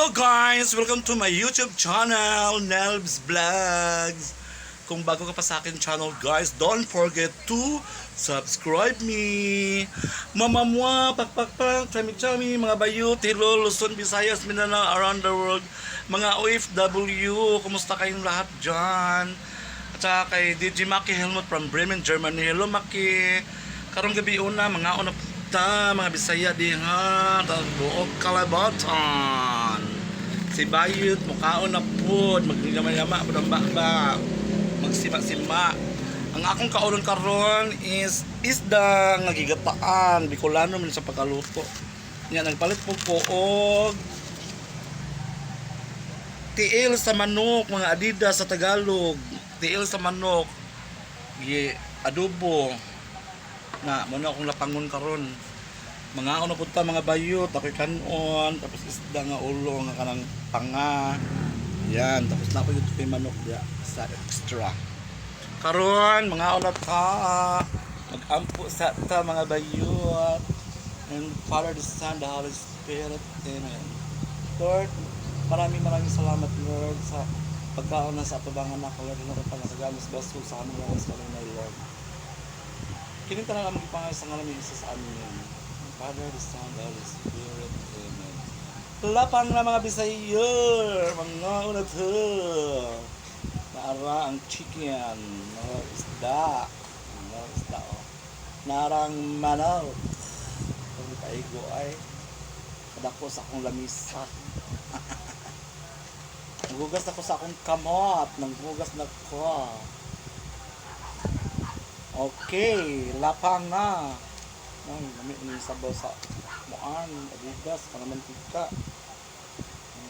Hello guys! Welcome to my YouTube channel, Nelbs Vlogs! Kung bago ka pa sa akin channel guys, don't forget to subscribe me! Mamamwa, pakpakpak, chami-chami, mga bayot, hello, Luzon, Visayas, Mindanao, around the world, mga OFW, kumusta kayong lahat dyan? At saka kay DJ Maki Helmut from Bremen, Germany. Hello Maki! Karong gabi una, mga una ta, mga Bisaya diha, buok kalabatan. Si Bayot, mukhaon na pod, magyama-yama pod ang baba, magsima-sima. Ang akong kaunon karon is isda nga gigataan, Bicolano man sa pagkaluto. Nya nagpalit po ko og tiil sa manok, mga Adidas sa Tagalog, tiil sa manok, gi adobo. Na, mo na akong lapangon karon. Mga ano punta mga bayot, ako'y kanon, tapos isda nga ulo nga kanang panga. Yan, tapos na ako yung kay manok diya sa extra. Karon, mga ano ta, magampo sa ta mga bayot. And Father, the Son, the Holy Spirit. Amen. Lord, maraming maraming salamat Lord sa pagkaon na sa atubangan na Lord, na ka nagagamis baso sa aming lawas kanunay Lord. Kini tanan among gipangayo sa ngalan ni Jesus. Amen. Father, the Son, the Holy Spirit. Amen. Lapang na mga Bisayor, mga unat. Naara ang chicken, mga isda, mga isda oh. Narang manok. Kung kaigo ay kadako sa akong lamisa. Naghugas ako sa akong kamot, naghugas na ko. Okay, lapang na. Ay, lami ni sabaw sa muan, abugas, kana mantika.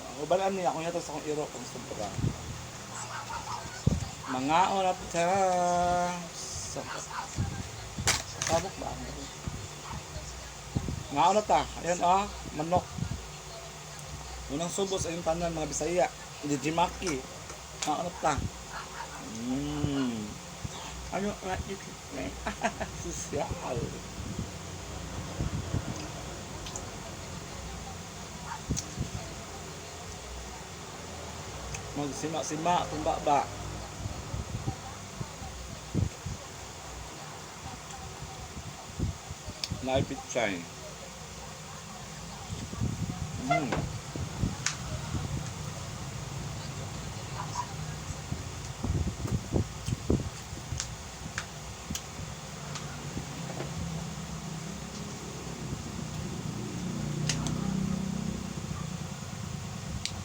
Ang uban ani akong yata sa akong iro kung sobra. Mga orat ta. Sa sabok ba? Mga orat ta. Ayan ah, manok. Unang subo sa iyong tanan mga Bisaya. Dijimaki. Mga orat ta. Ano nga ito? Sosyal. Magsima-sima, tumba ba? Naipit siya.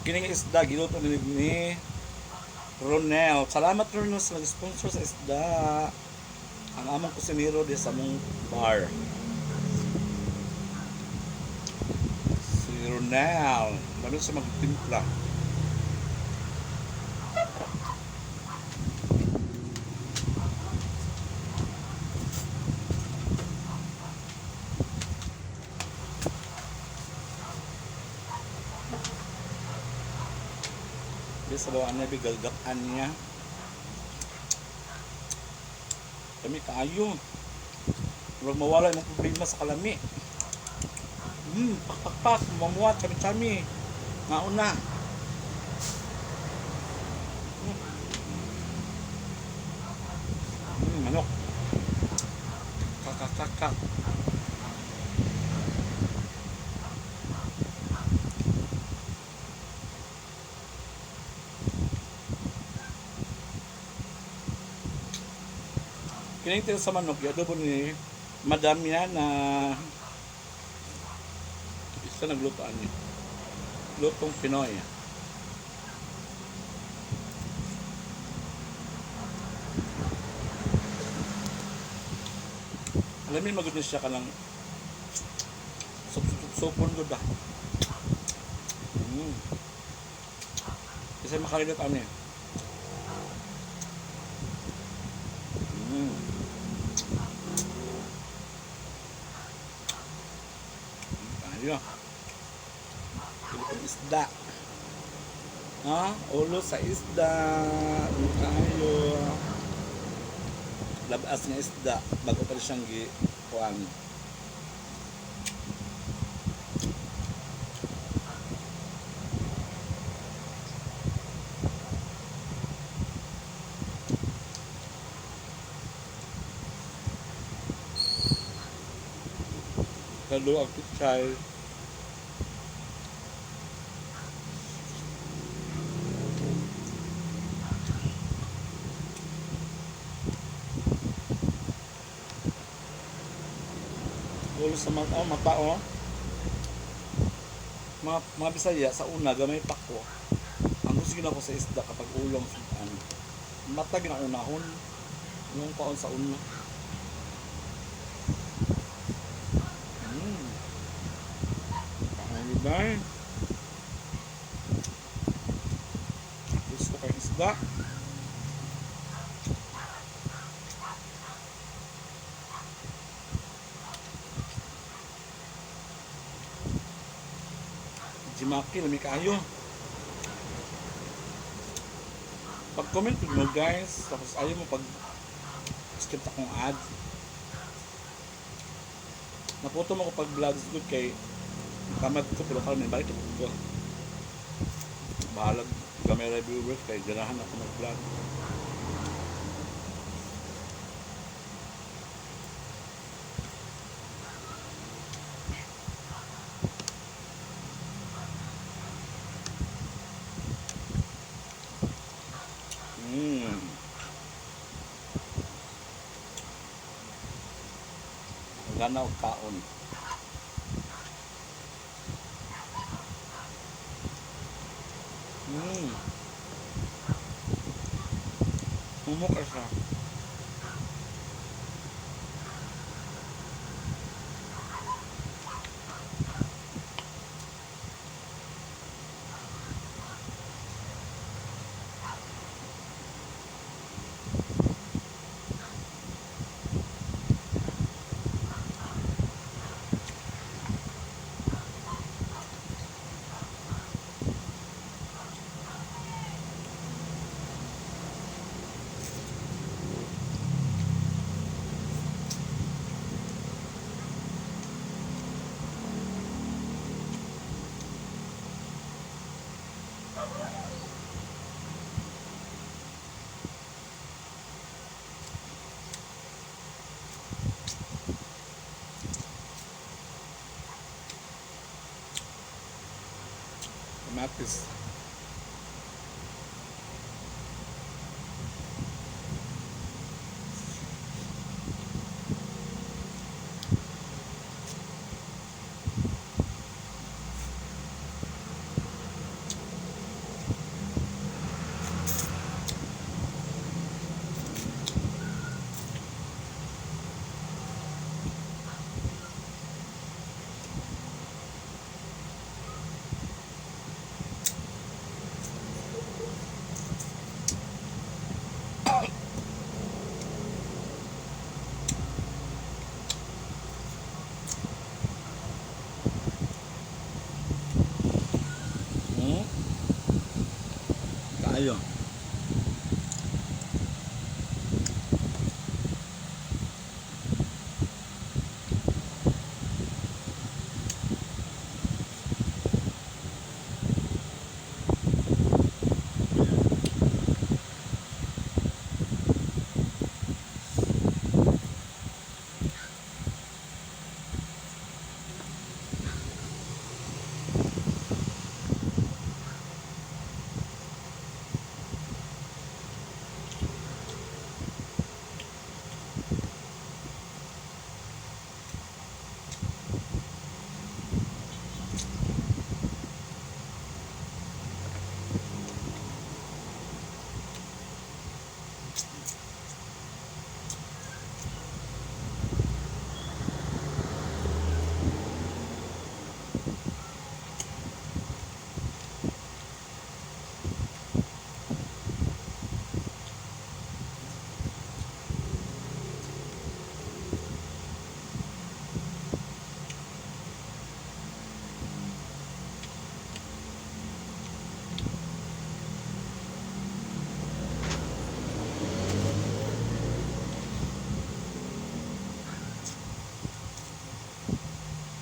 Kining isda, giluto ni Ronel. Salamat Ronel sa nag-sponsor sa isda. Ang among kusinero di sa among bar. Si Ronel. Lalo sa magtimpla. Di sa bawaan niya, bigalgakan niya. Kami kaayo. Huwag mawala yung problema sa kalami. Pak pak pak, mamuat, chami-chami. Ngauna. Manok. Kak kak kak kak. Kining sa manok, adobo ni Madam yan na isa nagluto ani. Lutong Pinoy. Alam mo, maganda siya ka lang sup-sup-supon gud ba. Kasi makarelate ani. Tayo. Pilipong isda. Ha? Ulo sa isda. Ano tayo? Labas nga isda. Bago pa rin siyang gi-kuan. Kalo ang pichay. Ulo sa mata, oh, mata oh. Mga Bisaya sa una gamay pako. Ang gusto gina ko sa isda kapag ulong ano. Mata gina unahon. Nung paon sa una. Paano ba? Gusto ko isda. Jimaki, lami kaayo. Pag-comment mo guys, tapos ayaw mo pag skip akong ad. Naputo mo ko pag vlogs good kay tamad ko pero karon balik ko. Bahalag gamay viewers kay ganahan ako mag-vlog. Gana og kaon. Humok siya. Kamatis. Kaayo.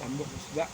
Tambok isda.